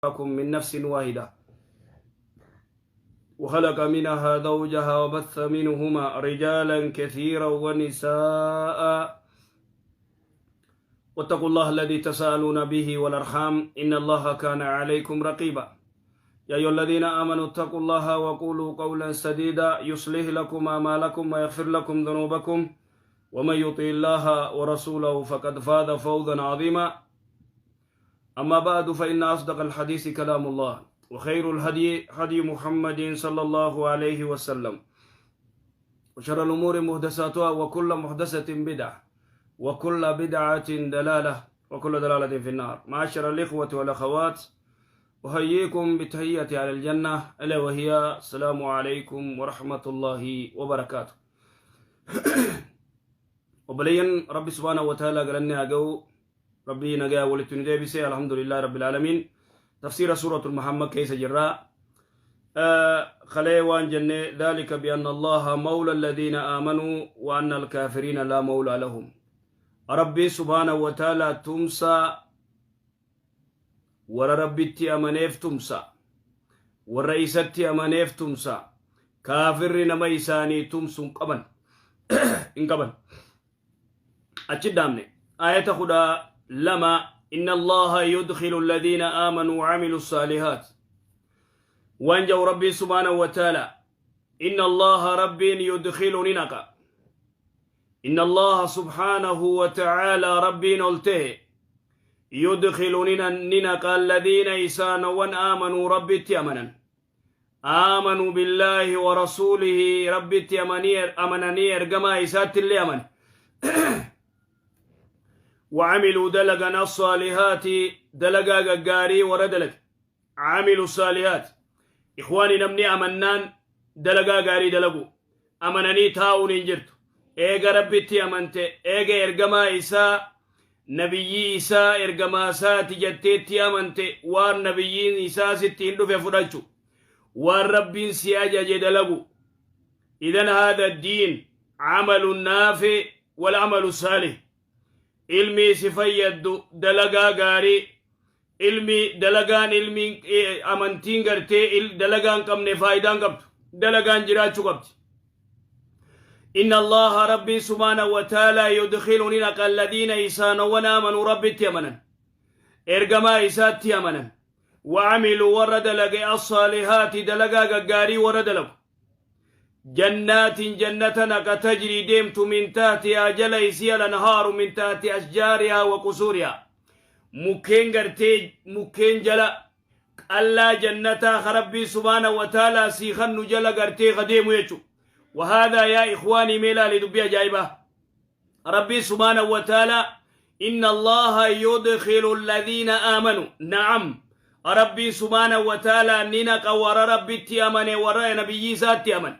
خلقكم من نفس واحدة وخلق منها زوجها وبث منهما رجالا كثيرا ونساء، واتقوا الله الذي تساءلون به والأرحام، إن الله كان عليكم رقيبا. يا أيها الذين آمنوا اتقوا الله وقولوا قولا سديدا، يصلح لكم أعمالكم ويغفر لكم ذنوبكم، ومن يطع الله ورسوله فقد فاز فوزا عظيما. أما بعد، فإن أصدق الحديث كلام الله، وخير الهدي هدي محمد صلى الله عليه وسلم، وشر الأمور محدثاتها، وكل محدثة بدعة، وكل بدعة دلالة، وكل دلالة في النار. معاشر الإخوة والأخوات، أحييكم بتحية أهل الجنة، ألا وهي السلام عليكم ورحمة الله وبركاته. Obboleeyyan Rabbi سبحانه وتعالى galanni haa ga'u. Rabbii nagaa walitti nu deebise. الحمد لله رب العالمين. Tafsiira سورة محمد keessa jirraa. Kalee waan jenne: ذلك بأن الله مولى الذين آمنوا وأن الكافرين لا مولى لهم. Rabbi سبحانه وتعالى tumsa warra Rabbitti amaneef, tumsa warra isatti amaneef tumsa. Kaafirri nama isaanii tumsu hin qaban, hin qaban. Achi dhaamne ayata 12: إن الله يدخل الذين آمنوا وعملوا الصالحات. Waan jau Rabbi سبحانه وتعالى: إن الله رب يدخل ni naqa. إن الله سبحانه وتعالى رب oltehe يدخل ni naqa الذين isaanowwan آمنوا Rabbitti amanan، آمنوا بالله ورسوله، Rabbitti amananii ergamaa isaatti illee amane، وعملوا دلقا الصالحات، دلقا gaggaarii warra dalag، عملوا الصالحات. إخواني، namni amannaan dalagaa gaarii dalagu. Amananii taa'uun hin jirtu. Eega Rabbitti amante, eega ergamaa isaa, nabiyyii isaa ergamaa isaati jetteetti amante, waan nabiyyiin isaa sitti hin dhufe fudhachu, waan Rabbiin si ajaje dalagu. إذن هذا الدين عمل نافع والعمل الصالح. Ilmii si fayyaddu, dalagaa gaarii. Ilmi dalagaan, ilmiin amantiin gartee dalagaan qabne faayidaan qabdu. Dalagaan jiraachuu qabdi. إن الله ربي سبحانه وتعالى يدخل ni naqa الذين isaanowwan آمنوا Rabbitti amanan, ergamaa isaatti amanan، وعملوا warra dalage، الصالحات dalagaa gaggaarii warra dalagu، جنات jannata naqa، تجري deemtu، من تحتها jala isii، الأنهار، من تحت أشجارها وقصورها، mukkeen gartee mukkeen jala, qallaa jannataa Rabbii سبحانه وتعالى sii kannu jala gartee kadeemu jechu. وهذا يا إخواني ميلا لدبي أجايبة ربي سبحانه وتعالى: إن الله يدخل الذين آمنوا. نعم، ربي سبحانه وتعالى ni naqa warra Rabbitti amane, warra nabiyyi isaatti amane.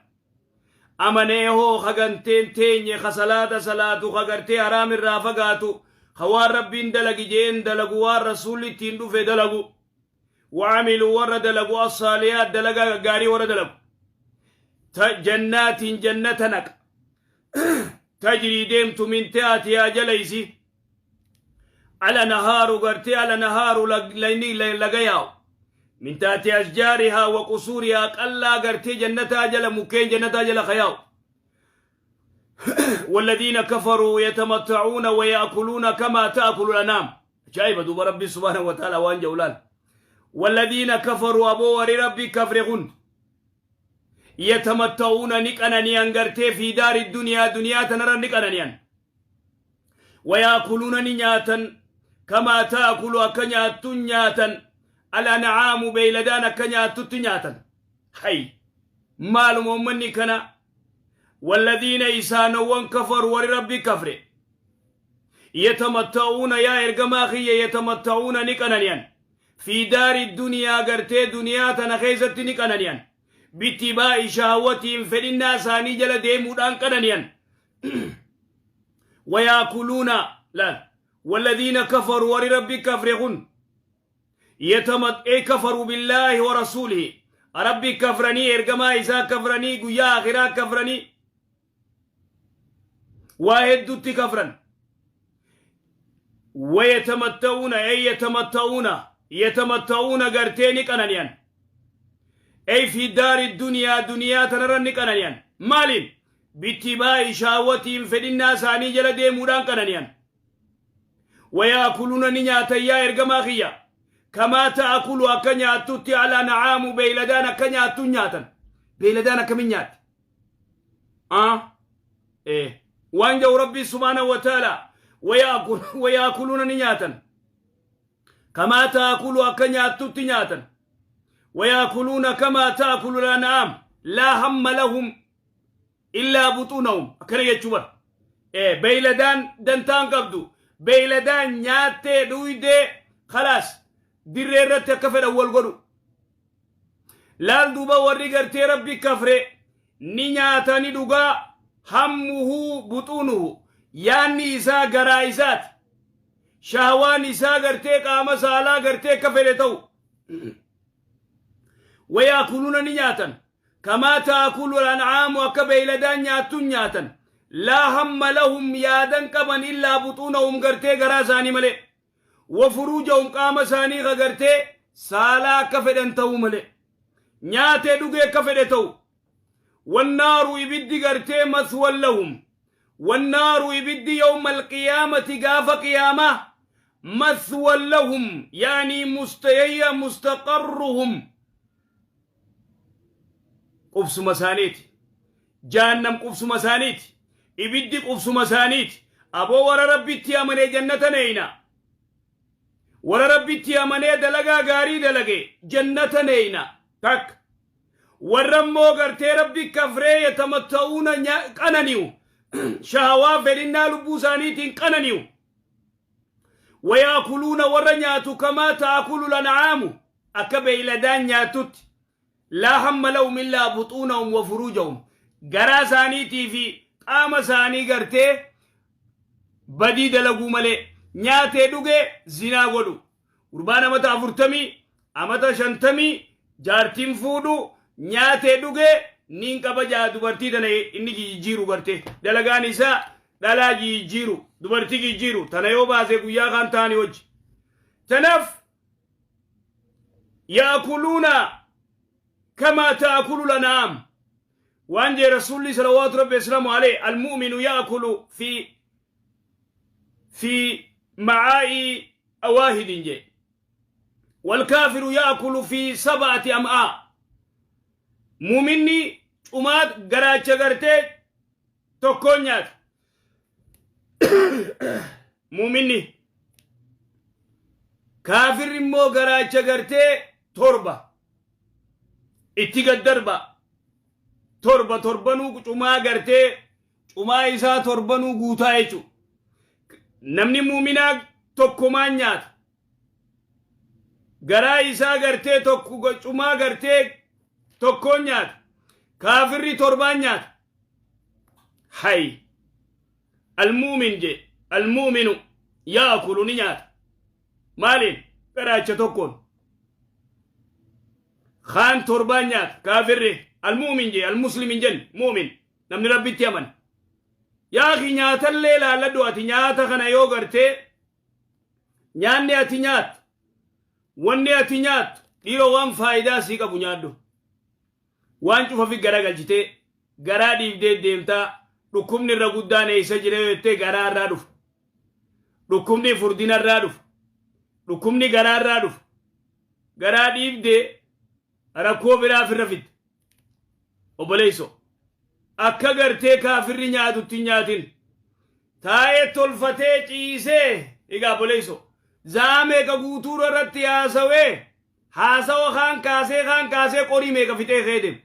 Amanee hoo haganteen teenye ka salaata salaatu, ka gartee haraam irraa fagaatu, ka waan Rabbiin dalagi jeen dalagu, waan Rasuulli ittiin dhufe dalagu، وعملوا warra dalagu، الصالحات dalagaa gaarii warra dalagu، جنات jannata naqa، تجري deemtu، من تحتها jala isii، الأنهار gartee الأنهار laga yaa'u، من تحت أشجارها وقصورها، qallaa gartee jannataa jala, mukkeen jannataa jala ka yaa'u. والذين كفروا يتمتعون ويأكلون كما تأكل الأنعام. Ajaa'iba duuba Rabbi سبحانه وتعالى waan jawlaan. والذين كفروا, aboo warri Rabbi kafre kun, يتمتعون ni qanani'an gartee، في دار الدنيا duniyaa tanarra ni qanani'an، ويأكلون ni nyaatan، كما تأكل akka nyaattu nyaatan، الأنعام beeyladaan akka nyaattutti nyaatan. Hay, maaluma ummanni kana? والذين isaanowwan كفروا warri Rabbi kafre، يتمتعون yaa ergamaa kiyya, يتمتعون ni qanani'an، في دار الدنيا gartee duniyaa tana keessatti ni qanani'an، باتباع شهوتهم fedhinnaa isaanii jala deemuudhaan qanani'an، ويأكلون لا. والذين كفروا warri Rabbi kafre kun يتمت أي كفروا بالله ورسوله، Rabbi kafranii, ergamaa isaa kafranii, guyyaa akhiraa kafranii, waa hedduutti kafran. ويتمتعون أي يتمتعون Yatamatta'uuna gartee ni qanani'an. Ey fi daari duniyaa, duniyaa tanarra ni qanani'an. Maaliin? Bittibaa'i shaawwatiin, fedhinnaa isaanii jala deemuudhaan qanani'an. Wayaakuluuna ni nyaatan yaa ergamaa kiyya. Kamaa ta'akulu akka nyaattutti al-an'aamu beeyladaan akka nyaattu nyaatan. Beeyladaan akkamiin nyaatti? Ah? Eh. Waan jedhu Rabbii subhaanahu wa ta'ala wayaakuluuna ni nyaatan. Kamaa ta'akulu akka nyaattutti nyaatan. Wayaakuluuna kamaa ta'akulu al-an'aam laa hamma lahum illaa buxuunahum akkana jechuu bara. Beeyladaan dantaan qabdu, beeyladaan nyaattee dhuydee khalaas dirree irratti akka fedhan wal godhu. Laal duuba warri gartee Rabbi kafre ni nyaata ni dhugaa, hammuhu buxuunuhu yaanni isaa garaa isaati. Shahwaan isaa gartee qaama saalaa gartee akka fedhe ta'u. Wayaakuluuna ni nyaatan. Kamaa ta'akulu al-an'aamu akka beeyladaan nyaattuun nyaatan. Laa hamma lahum yaadan qaban illaa buxuunahum gartee garaa isaanii malee. Wa furuujahum qaama isaanii ka gartee saalaa akka fedhan ta'uu malee. Nyaatee dhugee akka fedhe ta'u. Wannaaru ibiddi gartee maswan lahum. Wannaaru ibiddi yawma alqiyaamati gaafa qiyaamaa maswan lahum yaanii mustayayya mustaqarruhum qubsuma isaaniiti. Jahannam qubsuma isaaniiti. Ibiddi qubsuma isaaniiti. Aboo warra Rabbitti amanee jannata neeyna. Warra Rabbitti amanee dalagaa gaarii dalage jannata neeyna. Takka. Warra immoo gartee Rabbi kafree yatamatta'uuna qanani'u. Shahawaa fedhinnaa lubbuu isaaniitiin qanani'u. Wayaakuluuna warra nyaatu kamaa ta'akulu lan'aamu akka beeyladaan nyaattutti. Laa hamma lahum illaa buxuunahum wa furuujahum. Garaa isaaniitii fi qaama isaanii gartee badii dalaguu malee nyaatee dhugee zinaa godhu. Gurbaan amata 40, amata 50 jaartiin fuudhu nyaatee dhugee niin qaba jaa dubartii tana inni jijjiiru gartee. Dalagaan isaa dhalaa jijjiiru, dubartii jijjiiru tana yoo baase guyyaa kaan ta'anii hojii. Tanaaf yaakuluuna kamaa ta'akulu lan'aam waan jee Rasuulli salawaatu rabbi islaamu alayhi almu'minu yaakulu fi macaa'i awaahidin jee walkaafiru yaakulu fi sab'ati am'aa. Muminni cumaa garaacha gartee tokkoon nyaata. Muminni kaafirri immoo garaacha gartee torba itti gad darba, torba torbanuu cumaa gartee cumaa isaa torbanuu guutaa jechuudha. Namni muuminaa tokkomaan nyaata. Garaa isaa gartee tokko cumaa gartee tokkoon nyaata. Kaafirri torbaan nyaata. Hay. Almuumin jee almuuminu yaakulu ni nyaata. Maaliin? Garaacha tokkoon. Kaan torbaan nyaata kaafirri. Almuumin jee almuslim hin jenne, muumin namni Rabbitti amane. Yaa akhi, nyaatallee laalladhu ati nyaata kana yoo gartee nyaanni ati nyaattu, wanni ati nyaattu dhiiroo waan faayidaa sii qabu nyaadhu. Waan cufa fi garagalchitee garaa dhiibdee deemtaa, dhukkubni irra guddaan eessa jira yoo jettee garaa irraa dhufa. Dhukkubni furdina irraa dhufa. Dhukkubni garaa irraa dhufa. Garaa dhiibdee rakkoo biraa ofirra fidda. Obboleessoo akka gartee kaafirri nyaatutti hin nyaatin. Taa'ee tolfatee ciisee egaa obboleessoo zaa meeqa guutuu irratti haasawee haasawa kaan kaasee kaan kaasee qorii meeqa fixee kee deema.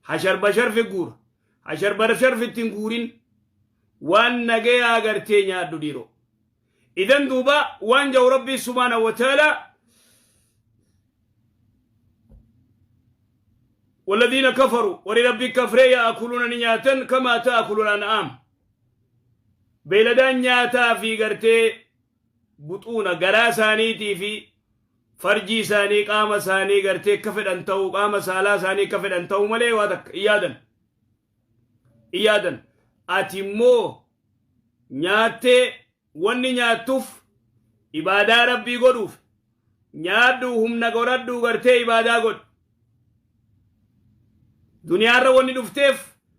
Hashar bashar guura. Hashar bashar ittiin guurin, waan nagayaa gartee nyaadhu dhiiroo. Idan duuba waan jau Rabbii subhaanahu wa ta'ala والذين كفروا ولربي كفري يأكلون نياتا كما تأكل الأنعام beeyladaan nyaataa fi gartee buxuuna garaa isaaniitii fi farjii isaanii qaama isaanii gartee akka fedhan ta'uu, qaama saalaa isaanii akka fedhan ta'uu malee waa takka hin yaadan. Hin yaadan. Ati immoo nyaattee wanni nyaattuuf Ibaadaa Rabbii godhuuf nyaadhu, humna godhadhu, gartee ibaadaa godhu. Duniyaarra wanni dhufteef,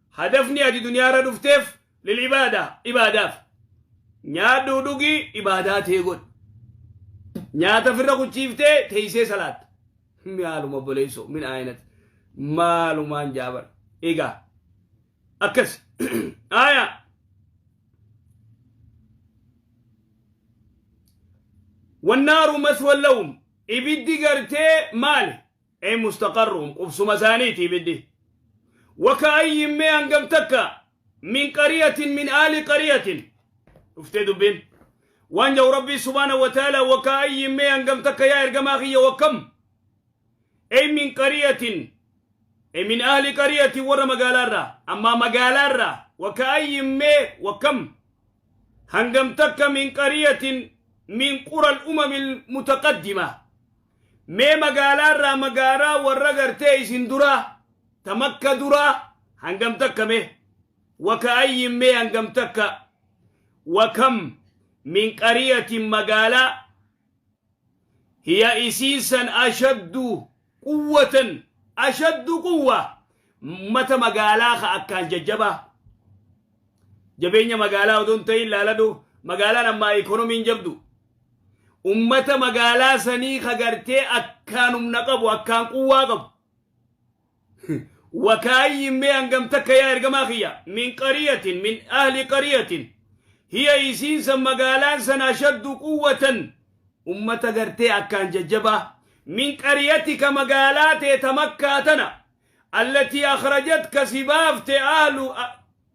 hadafni ati duniyaarra dhufteef lil ibaadaa, ibaadaaf. Nyaadhu, dhugi, ibaadaa tee godhu. Nyaata firra kuchiiftee teeysee salaatta. Maaluma obboleessoo min ayinati maalumaan jaabar. Egaa akkas aya wannaaru maswan lahum, ibiddi gartee maali? Ay mustaqarruhum, qubsuma isaaniiti ibiddi. Waka'ayyin, mee hangam takka, min qariyatin, min aali qariyatin dhuftee dubbiin waan jau Rabbii subhaanahu wa ta'ala. Waka'ayyin, mee hangam takka yaa ergamaa kiyya, wakam ay min qariyatin, ay min ahli qariyatin, warra magaalaarraa, ammaa magaalaarraa. Waka'ayyin, mee wakam, hangam takka, min qariyatin min qura al-umami al-mutaqaddima, mee magaalaarraa, magaalaa warra gartee isin duraa, ta Makka duraa, hangam takka mee. Waka'ayyin, mee hangam takka, wakam, min qariyatin, magaalaa, hiya isiisan ashaddu quwwatan, ashaddu quwwa, mata magaalaa ka akkaan jajjabaa. Jabeenya magaalaa odoo hin ta'in, laaladhu, magaalaan ammaa ikonomiin jabdu, ummata magaalaa sanii ka gartee akkaan humna qabu, akkaan quwwaa qabu. Wakaayyin, mee hangam takka yaa ergamaa kiyya, min qariyatin, min ahli qariyatin, hiya isiinsan magaalaan san ashaddu quwwatan, ummata gartee akkaan jajjabaa, min qariyatika, magaalaa teeta Makkaa tana, allatii akhrajatka, si baafte, ahlu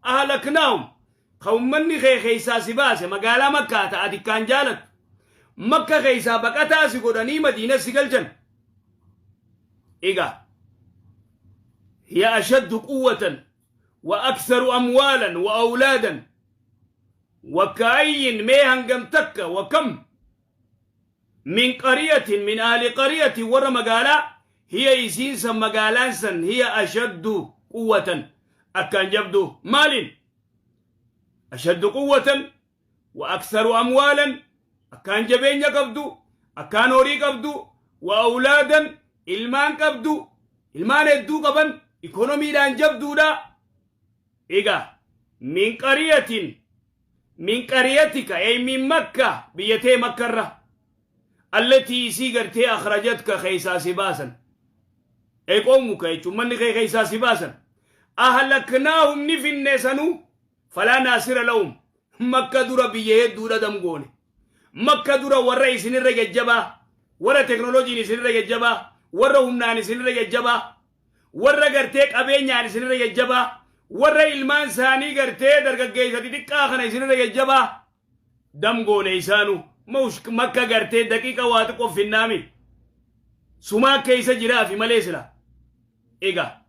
ahlaknaahum, ka ummanni kee keeysaa si baase, magaalaa Makkaa ta ati akkaan jaalattu, Makka keeysaa baqataa si godhanii Madiina si galchan. Egaa hiya ashaddu quwwatan wa aktharu amwaalan wa awlaadan. Wakaayyin, mee hangam takka, wakam min qariyatin min ahli qariyatin, warra magaalaa, hiya isiinsan magaalaan san, hiya ashaddu quwwatan, akkaan jabdu. Maaliin ashaddu quwwatan wa aktharu amwaalan? Akkaan jabeenya qabdu, akkaan horii qabdu, wa awlaadan, ilmaan qabdu, ilmaan hedduu qaban, ikonomiidhaan jabduudha. Egaa min qariyatin min qariyatika, ay min Makka, biyya tee Makkarra, allatii isii gartee akhrajatka, keeysaa si baasan, ay qawmuka jechuun manni kee keeysaa si baasan, ahlaknaahum, ni finne sanuu, falaa naasira lahum. Makka dura biyya hedduudha damgoone. Makka dura warra isinirra jajjabaa, warra teknooloojiin isinirra jajjabaa, warra humnaan isinirra jajjabaa, warra gartee qabeenyaan isinirra jajjabaa, warra ilmaan isaanii gartee dargaggeessa xixiqqaa kana isinirra jajjabaa damgoone isaanu. Makka gartee daqiiqa waa xiqqoo finnaami sumaa keessa jiraafi malee sila. Egaa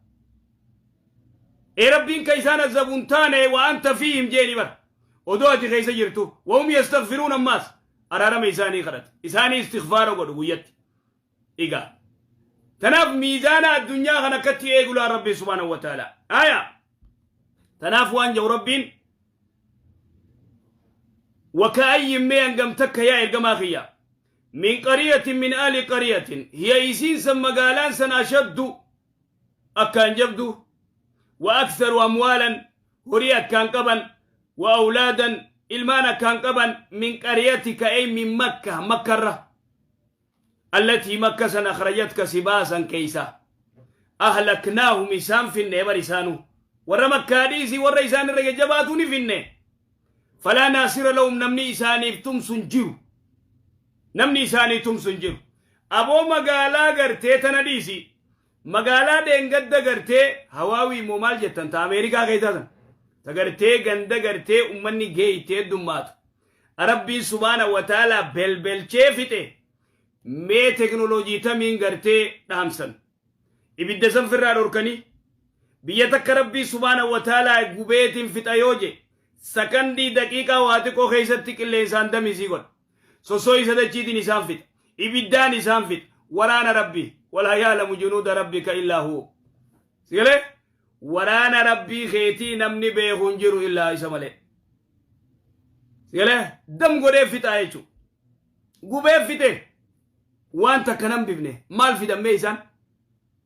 ee Rabbiin ka isaan azabuun taane wa anta fiihim jeeni bar, odoo ati keessa jirtu, wahum yastaghfiruun, ammaas araarama isaanii kadhatu, isaanii istighfaara godhu guyyatti. Egaa tanaaf miizaana addunyaa kan akkatti eegulaa Rabbiin subhaanahu wa ta'ala. Aya tanaaf waan jedhu Rabbiin: waka'ayyin, mee hangam takka yaa ergamaa kiyya, min qariyatin min ahli qariyatin, hiya isiin san magaalaan san, ashaddu, akkaan jabdu, wa aktharu amwaalan, horii akkaan qaban, wa awlaadan, ilmaan akkaan qaban, min qaryatika, ay min Makka, Makkarra, allatii Makka san, akhrajatka, si baasan keeysa, ahlaknaahum, isaan finne bar isaanu. Warra Makkaa dhiisi, warra isaan irra jajjabaatu ni finne. Falaa naasira lahum, namni isaaniif tumsu hin jiru, namni isaanii tumsu hin jiru. Aboo magaalaa gartee tana dhiisi, magaalaa dheengadda gartee Hawaawii immoo maal jettan, ta Ameerikaa keessaa san, ta gartee ganda gartee ummanni geeyte heddummaatu, Rabbiin subhaana wa ta'ala belbelchee fixe. Mee teknooloojii tamiin gartee dhaamsan ibidda san firraa dhorkanii? Biyya takka Rabbii subhaana wa ta'ala gubeetiin fixa yoo je, sakandii daqiiqaa waa xiqqoo keessatti qilleensaan damisii godha, sosoo isa dachiitiin isaan fixa, ibiddaan isaan fixa. Waraana Rabbii, walaa yaalamu junuuda rabbika illaa hu. Sigalee waraana Rabbii keetii namni beeku hin jiru illaa isa malee. Sigalee dam godhee fixaa jechuudha. Gubee fixe. Waan takka nan bifne. Maal fidan mee isaan?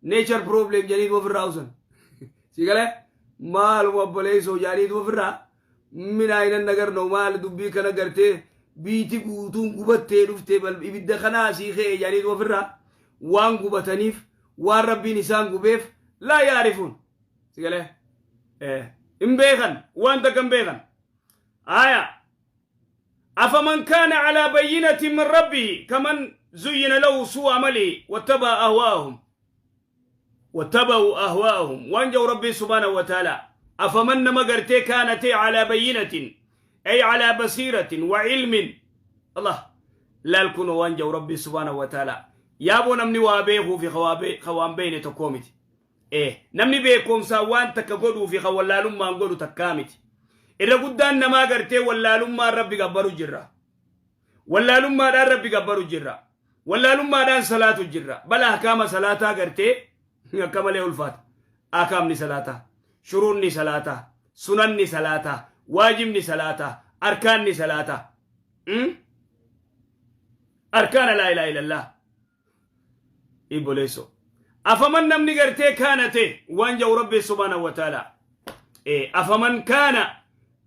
Nature problem jedhanii ofirraa usan. Si galee? Maal obboleessoo jedhanii ofirraa minaayinan nagarnoo maal dubbii kana gartee biiti guutuun gubattee dhuftee ibidda kanaa asii ka'e jedhanii ofirraa waan gubataniif, waan Rabbiin isaan gubeef, laa yaarifuun. Si galee? Hin beekan, waan takka hin beekan. Aya. أفمن كان على بينة من ربه كمن زين له سوء عمله واتبع أهواءهم، واتبعوا أهواءهم. Waan jau ربي سبحانه وتعالى: أفمن nama gartee كان ta'e على بينة، أي على بصيرة وعلم. الله laal kun waan jau ربي سبحانه وتعالى. Yaaboo, namni waa beekuu fi waan beeyne tokkoo miti. Namni beekumsaa waan takka godhuu fi wallaalummaan godhu takkaa miti. Irra guddaan namaa gartee wallaalummaan Rabbi gabbaru jirra. Wallaalummaadhaan Rabbi gabbaru jirra. Wallaalummaadhaan salaatu jirra. Bala ahkaama salaataa gartee akka malee ulfaata. Ahkaamni salaataa, shuruunni salaataa, sunanni salaataa, waajibni salaataa, arkaanni salaataa, arkaana لا إله إلا الله. Ibboleesso, أفمن namni gartee كان ta'e, waan jau Rabbi سبحانه وتعالى: أفمن كان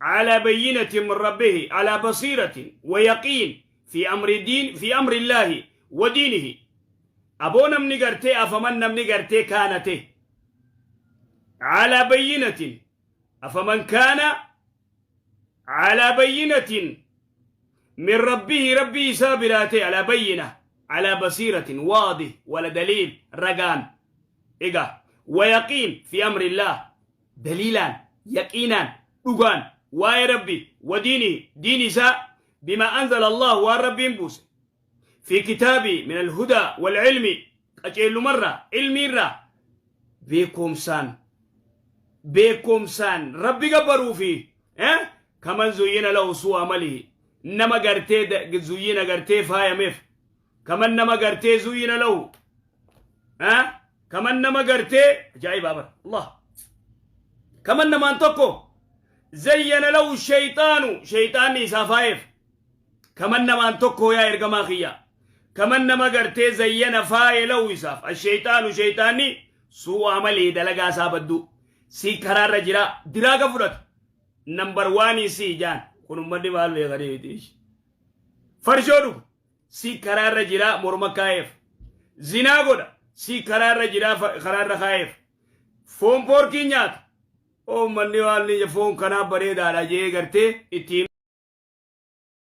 على بينة من ربه، على بصيرة ويقين في أمر دين، في أمر الله ودينه. Aboo, namni gartee أفمن namni gartee كان ta'e على بينة، أفمن كان على بينة من ربه، ربي isaa biraa ta'e، على بينة، على بصيرة، واضح ولا دليل ragaan إيجا، ويقين في أمر الله، دليلا يقينا dhugaan waa'ee Rabbi، ودينه، diin isaa، بما أنزل الله، waan Rabbiin buuse، في كتابه من الهدى والعلم، qaceellumarra ilmiirra beekumsaan Rabbi gabbaruu fi كمن زين له سوء عمله، nama gartee زين gartee faayameef، كمن nama gartee زين له، كمن nama gartee ajaa'ibaa bara Allah، كمن namaan tokko زين له الشيطان، shayxaanni isaa faayeef. كمن namaan tokko, yaa ergamaa kiyya, كمن nama gartee زين faaye له isaaf الشيطان shayxaanni سوء عمله، dalagaa isaa badduu. Si karaarra jira, diraaga fudhata, number one si jaan kun ummanni maal beekanii farshoo dhugu, si karaarra jira, morma kaa'eef, zinaa godha, si karaarra jira, karaarra kaa'eef, foon porkii nyaata, ummanni waan foon kanaa bareedaadha jee gartee ittiin